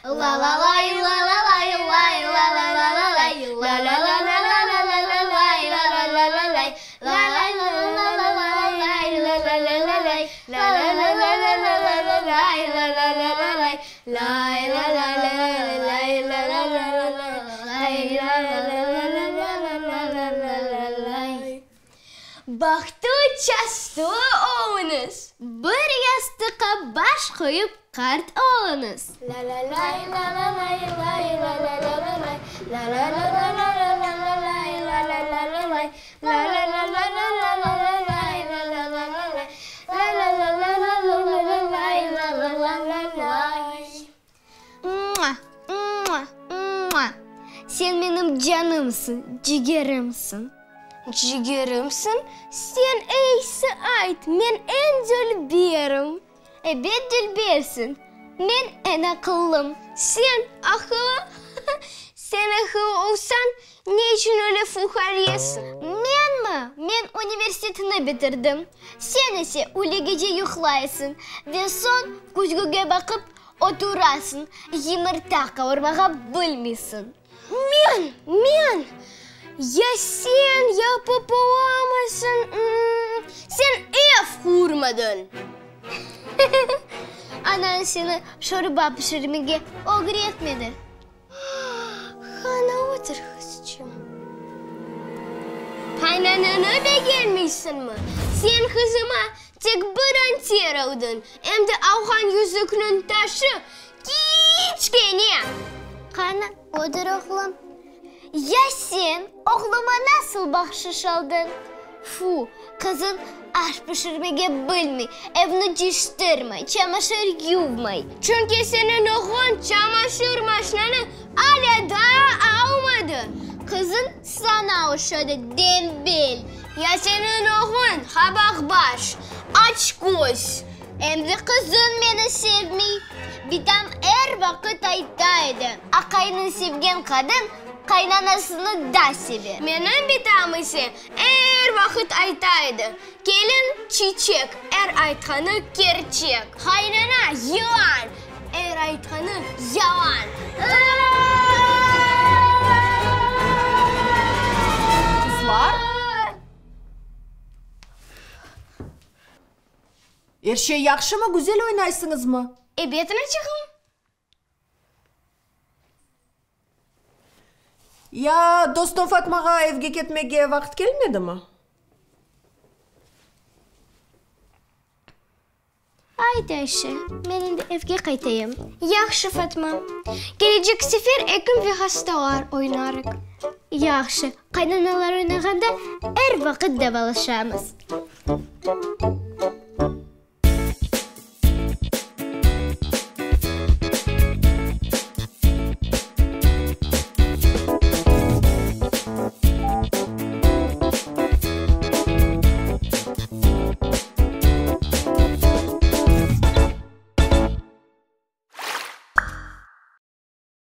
La-la-lay, la-la-lay, lay, la-la-la-la-lay, la-la-la-la-la-la-la-lay, la-la-la-la-lay, la-la-la-la-la-la-lay, la-la-la-la-lay, la-la-la-la-la-la-lay, la-la-la-la-lay, lay, la-la-la-la-lay, la-la-la-la-lay, la-la-la-la-la-la-la-la-la-lay. Bahtlı çastlı oluñız! Bir yastıqqa baş qoyıp qart oluñız! Sen menim canımsıñ, cigerimsiñ. Cigerimsiñ? Sen eyisi ayt, men eñ dülberim. Ebet dülbersiñ, men eñ aqıllım. Sen aqıllı? Sen aqıllı olsañ, ne içün öyle fuqaresiñ? Menmi? Men universitetni bitirdim. Sen ise ülegece yuqlaysıñ ve soñ küzgüge baqıp Oturasıñ, yımırta qavurmağa bilmeysiñ. Men, men! Ya sen yapıp olamazsıñ, sen ev qurmadıñ! Anañ seni şorba pişirmege ögretmedi. Qana otur, qızçığım. Qaynananı begenmeysiñmi? Sen qızıma tek bir anter aldıñ, em de alğan yüzükniñ taşı kiçkene. Qana, otur, oğlum. Ya sen oğluma nasıl bahşış aldıñ? Fu, qızıñ aş pişirmege bilmey, evni cıyıştırmay, çamaşır yuvmay. Çünki seniñ oğluñ çamaşır maşinanı alâ daa almadı. Qızıñ saña oşadı, dembel. Ya seniñ oğluñ qabaqbaş, açköz. Em de qızıñ meni sevmey. Bitam er vaqıt ayta edi, aqayını sevgen qadın qaynanasını da sever. Menim bitam ise er vaqıt ayta edi, kelin çiçek, er aytqanı kerçek, qaynana yılan, er aytqanı yalan. Qızlar! Er şey yahşımı, güzel oynaysıñızmı? Ebet, anaçığım. Ya dostum Fatmağa evge ketmege vaqıt kelmedimi? Ayt, Ayşe, men endi evge qaytayım. Yahşı, Fatma. Kelecek sefer ekim ve hastalar oynarıq. Yahşı, qaynanalar oynağanda er vaqıt davalaşamız.